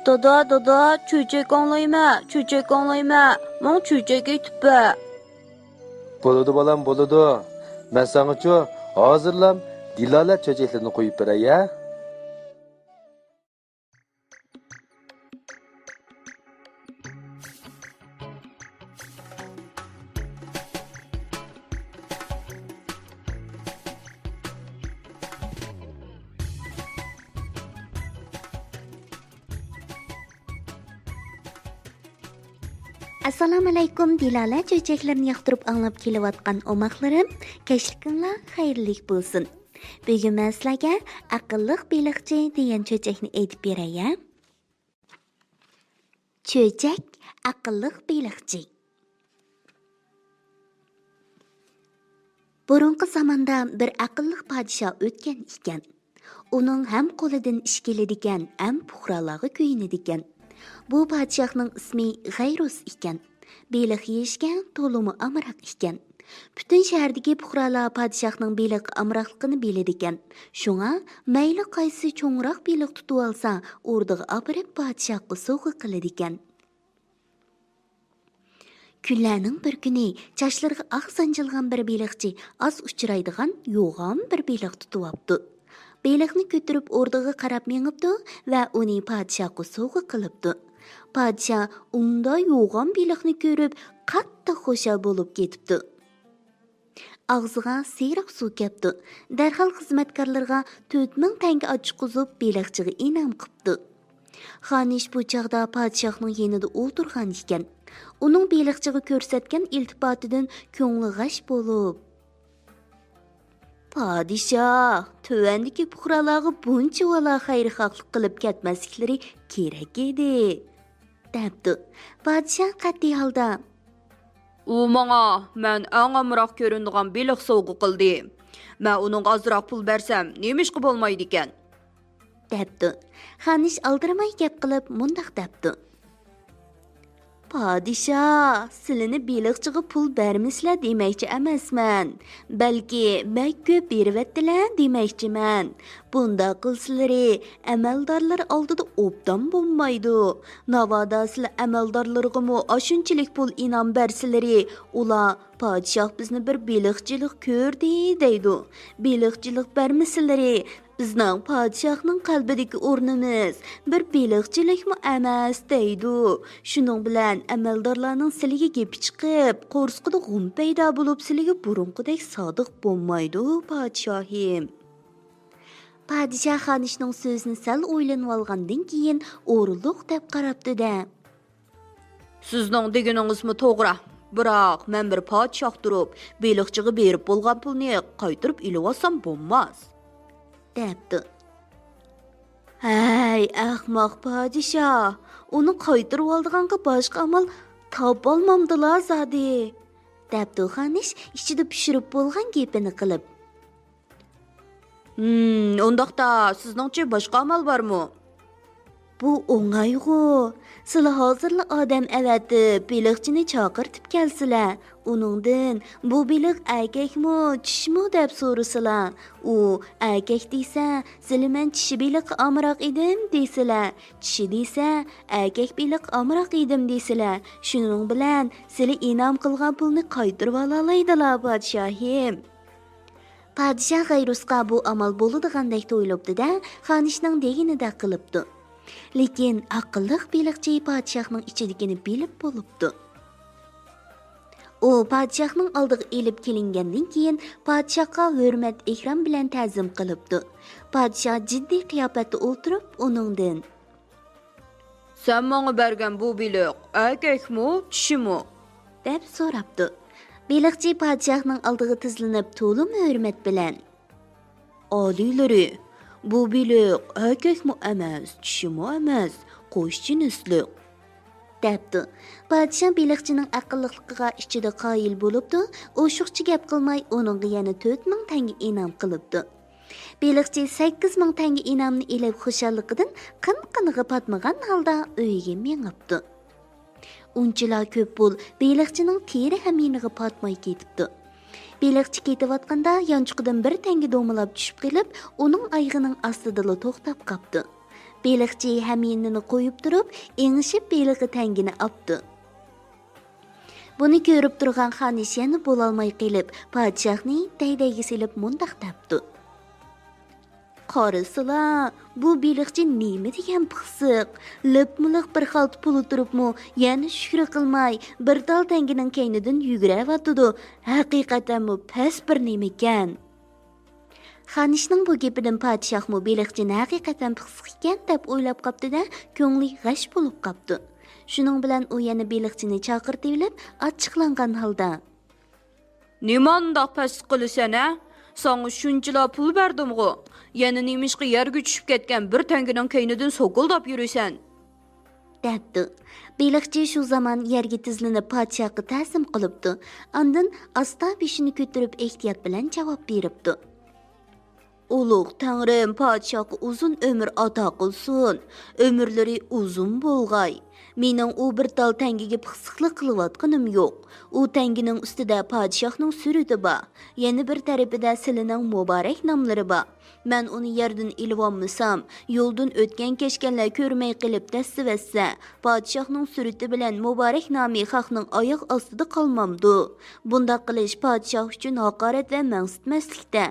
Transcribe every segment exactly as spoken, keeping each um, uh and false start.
دادا، دادا، چۆچەك ئاڭلايمەن، چۆچەك ئاڭلايمەن، ماڭا چۆچەك ئېيتىپ بەر. بولىدۇ بالام، بولىدۇ. مەن ساڭىچۇ ھازىرلا دىلالە چۆچەكلىرىنى قويۇپ بېرەي ھە. ئەسسالامۇئەلەيكۇم، دىلالە چۆچەكلىرىنى ياقتۇرۇپ ئاڭلاپ كېلىۋاتقان ئوماقلىرىم، كەچلىكىڭلار خەيرلىك بولسۇن. بۈگۈن مەن سىلەرگە ئەقىللىق بېلىقچى دېگەن چۆچەكنى ئېيتىپ بېرەي ھە. چۆچەك، ئەقىللىق بېلىقچى. بۇرۇنقى زاماندا بىر ئەقىللىق پادىشاھ ئۆتكەن ئىكەن. ئۇنىڭ ھەم قولىدىن ئىش كېلىدىكەن، ھەم پۇقرالارغا كۆيۈنىدىكەن. بۇ پادىشاھنىڭ ئىسمى غەيرۇس ئىكەن. بېلىق يېيىشكە تولىمۇ ئامراق ئىكەن. پۈتۈن شەھەردىكى پۇقرالار پادىشاھنىڭ بېلىققا ئامراقلىقىنى بىلىدىكەن. شۇڭا مەيلى قايسى چوڭراق بېلىق تۇتۇۋالسا، ئوردىغا ئاپىرىپ پادىشاھقا سوۋغا قىلىدىكەن. كۈنلەرنىڭ بىر كۈنى چاچلىرىغا ئاق سانجىلغان بىر بېلىقچى ئاز ئۇچرايدىغان يوغان بىر بېلىق تۇتۇۋاپتۇ. بېلىقنى كۆتۈرۈپ ئوردىغا قاراپ مېڭىپتۇ ۋە ئۇنى پادىشاھقا سوۋغا قىلىپتۇ. پادىشاھ ئۇنداق يوغان بېلىقنى كۆرۈپ قاتتىق خۇشال بولۇپ كېتىپتۇ. ئاغزىغا سېرىق سۇ كەپتۇ. دەرھال خىزمەتكارلىرىغا تۆت مىڭ تەڭگە ئاچچىقىزۇپ بېلىقچىغا ئىنئام قىپتۇ. خانىش بۇ چاغدا پادىشاھنىڭ يېنىدا ئولتۇرغان ئىكەن. ئۇنىڭ بېلىقچىغا كۆرسەتكەن ئىلتىپاتىدىن كۆڭلى غەش بولۇپ، پادىشاھ، تۆۋەندىكى پۇقرالارغا بۇنچىۋالا خەيرخاھلىق قىلىپ كەتمەسلىكلىرى كېرەك ئىدى، دەپتۇ. پادىشاھ قەتئىي ھالدا، ئۇ ماڭا مەن ئەڭ ئامراق كۆرۈنىدىغان بېلىق سوۋغا قىلدى. مەن ئۇنىڭغا ئازراق پۇل بەرسەم، نېمىشقا بولمايدىكەن؟ دەپتۇ. خانىش ئالدىرىماي گەپ قىلىپ مۇنداق دەپتۇ. پادىشاھ، سىلىنى بېلىقچىغا پۇل بەرمىسىلە دېمەكچى ئەمەسمەن. بەلكى بەك كۆپ بېرىۋەتتىلە دېمەكچىمەن. بۇنداق قىلسىلىرى ئەمەلدارلار ئالدىدا ئوبدان بولمايدۇ. ناۋادا سىلە ئەمەلدارلىرىغىمۇ ئاشۇنچىلىك پۇل ئىنئام بەرسىلىرى، ئۇلار پادىشاھ بىزنى بىر بېلىقچىلىق كۆردى دەيدۇ. بېلىقچىلىق بەرمىسىلىرى، بىزنىڭ پادىشاھنىڭ قەلبىدىكى ئورنىمىز بىر بېلىقچىلىكمۇ ئەمەس دەيدۇ. شۇنىڭ بىلەن ئەمەلدارلارنىڭ سىلىگە گېپى چىقىپ، قورسىقىدا غۇم پەيدا بولۇپ، سىلىگە بۇرۇنقىدەك سادىق بولمايدۇ، پادىشاھىم. پادىشاھ خانىشنىڭ سۆزىنى سەل ئويلىنىۋالغاندىن كېيىن ئورۇنلۇق دەپ قاراپتۇ-دە. سىزنىڭ دېگىنىڭىزمۇ توغرا. بىراق مەن بىر پادىشاھ تۇرۇپ، بېلىقچىغا بېرىپ بولغان پۇلنى قايتۇرۇپ ئېلىۋالسام بولماس، دەپتۇ. ھەي، ئەخمەق پادىشاھ، ئۇنى قايتۇرۇۋالىدىغانغا باشقا ئامال تاپالمامدىلا زادى، دەپتۇ خانىش ئىچىدە پىشۇرۇپ بولغان گېپىنى قىلىپ. ھىم، ئۇنداقتا سىزنىڭچە باشقا ئامال بارمۇ؟ بۇ ئوڭايغۇ. سىلە ھازىرلا ئادەم ئەۋەتىپ، بېلىقچىنى چاقىرتىپ كەلسىلە. ئۇنىڭدىن، بۇ بېلىق ئەركەكمۇ، چىشىمۇ دەپ سورىسىلا. ئۇ ئەركەك دېسە، سىلە مەن چىشى بېلىققا ئامراق ئىدىم دېسىلە. چىشى دېسە، ئەركەك بېلىققا ئامراق ئىدىم دېسىلە. شۇنىڭ بىلەن سىلە ئىنئام قىلغان پۇلنى قايتۇرۇۋالالايدىلا، پادىشاھىم. پادىشاھ غەيرۇسقا بۇ ئامال بولىدىغاندەك تۇيۇلۇپتۇ-دە، خانىشنىڭ دېگىنىدەك قىلىپتۇ. لېكىن ئاقىللىق بېلىقچى پادىشاھنىڭ ئىچىدىكىنى بىلىپ بولۇپتۇ. ئۇ پادىشاھنىڭ ئالدىغا ئېلىپ كېلىنگەندىن كېيىن، پادىشاھقا ھۆرمەت-ئىكرام بىلەن تەزىم قىلىپتۇ. پادىشاھ جىددىي قىياپەتتە ئولتۇرۇپ، ئۇنىڭدىن، سەن ماڭا بەرگەن بۇ بېلىق ئەركەكمۇ، چىشىمۇ؟ دەپ سوراپتۇ. بېلىقچى پادىشاھنىڭ ئالدىغا تىزلىنىپ، تولىمۇ ھۆرمەت بىلەن، ئالىيلىرى، بۇ بېلىق ئەركەكمۇ ئەمەس، چىشىمۇ ئەمەس، قوش جىنسلىق، دەپتۇ. پادىشاھ بېلىقچىنىڭ ئەقىللىقلىقىغا ئىچىدە قايىل بولۇپتۇ، ئوشۇقچە گەپ قىلماي، ئۇنىڭغا يەنە تۆت مىڭ تەڭگە ئىنئام قىلىپتۇ. بېلىقچى سەككىز مىڭ تەڭگە ئىنئامنى ئېلىپ، خۇشاللىقىدىن قىن-قىنىغا پاتمىغان ھالدا ئۆيىگە مېڭىپتۇ. ئۇنچىلا كۆپ پۇل بېلىقچىنىڭ تېرە ھەميانىغا پاتماي كېتىپتۇ. بېلىقچى كېتىۋاتقاندا يانچۇقىدىن بىر تەڭگە دومىلاپ چۈشۈپ قېلىپ، ئۇنىڭ ئايىغىنىڭ ئاستىدىلا توختاپ قاپتۇ. بېلىقچى ھەميىنىنى قويۇپ تۇرۇپ، ئېڭىشىپ ھېلىقى تەڭگىنى ئاپتۇ. بۇنى كۆرۈپ تۇرغان خانىش يەنە بولالماي قېلىپ، پادىشاھنى دەيدەيگە سېلىپ مۇنداق دەپتۇ: «قارىسىلا، بۇ بېلىقچى نېمە دېگەن پىخسىق! لىپمۇلىق بىر خالتا پۇلى تۇرۇپمۇ، يەنە شۈكرى قىلماي، بىر تال تەڭگىنىڭ كەينىدىن يۈگۈرۈۋاتىدۇ. ھەقىقەتەنمۇ پەس بىر نېمىكەن!» خانىشنىڭ بۇ گېپىدىن پادىشاھمۇ بېلىقچى ھەقىقەتەن پىخسىق ئىكەن دەپ ئويلاپ قاپتۇ-دە، كۆڭلى غەش بولۇپ قاپتۇ. شۇنىڭ بىلەن ئۇ يەنە بېلىقچىنى چاقىرتىۋېلىپ، ئاچچىقلانغان ھالدا: «نېمانداق پەسلىك قىلىسەن ھە؟ ساڭا شۇنچىلا پۇل بەردىمغۇ؟ يەنە نېمىشقا يەرگە چۈشۈپ كەتكەن بىر تەڭگىنىڭ كەينىدىن سوكۇلداپ يۈرىسەن؟» دەپتۇ. بېلىقچى شۇ زامان يەرگە تىزلىنىپ پادىشاھقا تەزىم قىلىپتۇ. ئاندىن ئاستا بېشىنى كۆتۈرۈپ ئېھتىيات بىلەن جاۋاب بېرىپتۇ: «ئۇلۇغ تەڭرىم پادىشاھقا ئۇزۇن ئۆمۈر ئاتا قىلسۇن. ئۆمۈرلىرى ئۇزۇن بولغاي. مېنىڭ ئۇ بىر تال تەڭگىگە پىخسىقلىق قىلىۋاتقىنىم يوق. ئۇ تەڭگىنىڭ ئۈستىدە پادىشاھنىڭ سۈرىتى بار. يەنە بىر تەرىپىدە سىلىنىڭ مۇبارەك ناملىرى بار. مەن ئۇنى يەردىن ئېلىۋالمىسام، يولدىن ئۆتكەن-كەچكەنلەر كۆرمەي قېلىپ دەسسىۋەتسە، پادىشاھنىڭ سۈرىتى بىلەن مۇبارەك نامى خەقنىڭ ئاياغ ئاستىدا قالمامدۇ؟ بۇنداق قىلىش پادىشاھ ئۈچۈن ھاقارەت ۋە مەنسىتمەسلىكتە.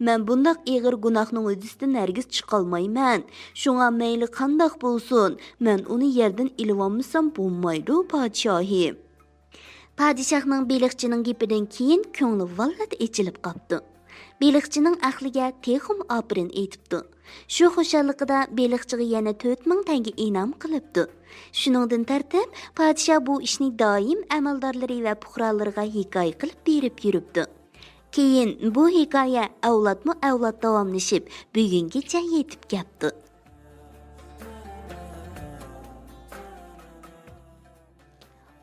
مەن بۇنداق ئېغىر گۇناھنىڭ ھۆددىسىدىن ھەرگىز چىقالمايمەن. شۇڭا مەيلى قانداق بولسۇن، مەن ئۇنى يەردىن ئېلىۋالمىسام بولمايدۇ، پادىشاھىم.» پادىشاھنىڭ بېلىقچىنىڭ گېپىدىن كېيىن كۆڭلى ۋاللىدە ئېچىلىپ قاپتۇ. بېلىقچىنىڭ ئەقلىگە تېخىمۇ ئاپىرىن ئېيتىپتۇ. شۇ خۇشاللىقىدا بېلىقچىغا يەنە تۆت مىڭ تەڭگە ئىنئام قىلىپتۇ. شۇنىڭدىن تارتىپ، پادىشاھ بۇ ئىشنى دائىم ئەمەلدارلىرى ۋە پۇقرالىرىغا ھېكايە قىلىپ بېرىپ يۈرۈپتۇ. كېيىن بۇ ھېكايە ئەۋلادمۇ ئەۋلاد داۋاملىشىپ، بۈگۈنگىچە يېتىپ كەپتۇ.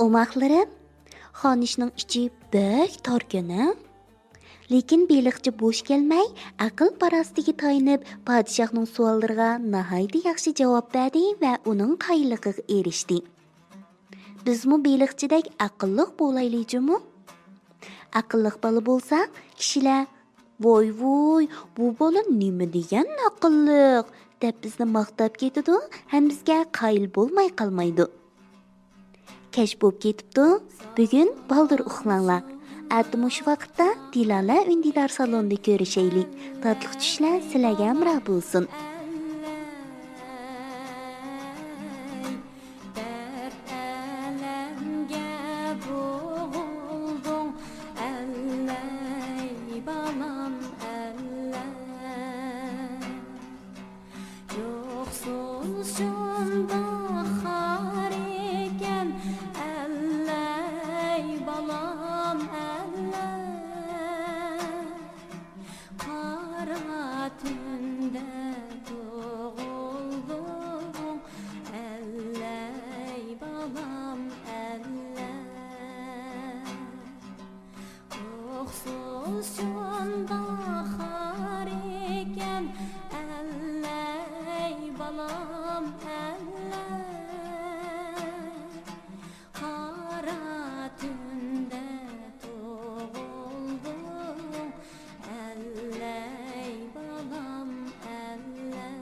ئوماقلىرىم، خانىشنىڭ ئىچى بەك تاركەن ھە؟ لېكىن بېلىقچى بوش كەلمەي، ئەقىل-پاراسىتىگە تايىنىپ، پادىشاھنىڭ سوئاللىرىغا ناھايىتى ياخشى جاۋاب بەردى ۋە ئۇنىڭ قايىللىقىغا ئېرىشتى. بىزمۇ بېلىقچىدەك ئەقىللىق بولايلى جۇمۇ. ئەقىللىق بالا بولسا، كىشىلەر «ۋاي ۋۇي، بۇ بالا نېمە دېگەن ئەقىللىق!» دەپ بىزنى ماختاپ كېتىدۇ ھەم بىزگە قايىل بولماي قالمايدۇ. كەچ بولۇپ كېتىپتۇ. بۈگۈن بالدۇر ئۇخلاڭلار. ئەتە مۇشۇ ۋاقىتتا دىلالە ئۈندىدار سالونىدا كۆرۈشەيلى. تاتلىق چۈشلەر سىلەرگە ھەمراھ بولسۇن. دەرد ئەلەمگە بوغۇلدۇڭ، ئەللەي بالام، ئەللەي. يوقسۇل شۇنداق خار ئىكەن، ئەللەي بالام، ئەللەي. قارا تۈندە تۇغۇلدۇڭ، ئەللەي بالام، ئەللەي. يوقسۇز شۇنداق خار ئىكەن، ئەللەي بالام، ئەللەي. قارا تۈندە تۇغۇلدۇڭ، ئەللەي بالام، ئەللەي.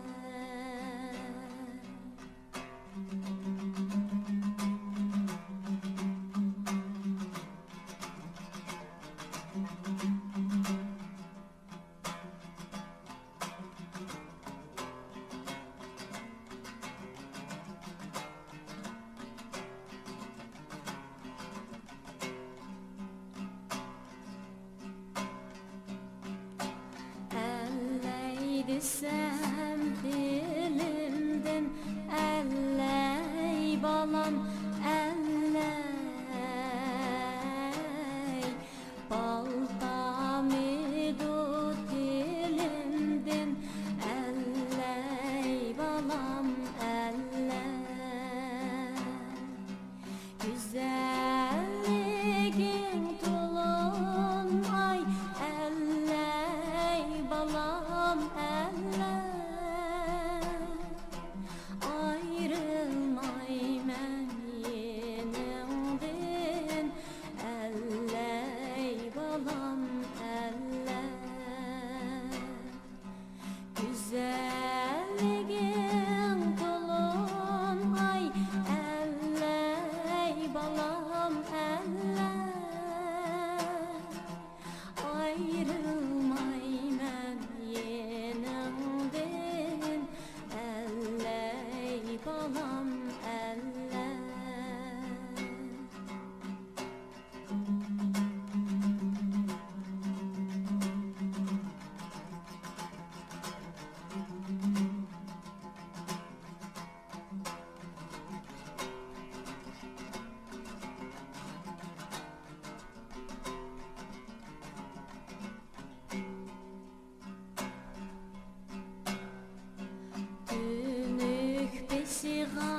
ئەللەي دېسەم دىلىمدىن، ئەللەي بالام، ئەللەي. بال تامىدۇ تىلىمدىن، ئەللەي بالام، ئەللەي. گۈزەللىكىڭ تولۇن ئاي، ئەللەي بالام، ئەللەي. ئايرىلمايمەن بالام ئەللەي. تۈنۈك بېشىغا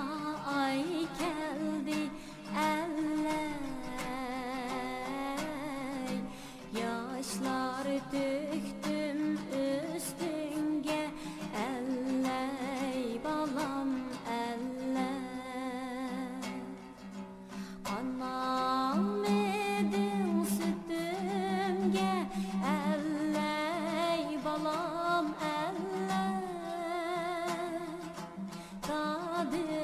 ئاي كەلدى ئەللەي، ياشلار تۆكتۈم ئۈستۈڭگە ئەللەي، بالام ئەللەي. قانالمىدىڭ سۈتۈمگە ئەللەي، بالام ئەللەي. دادىل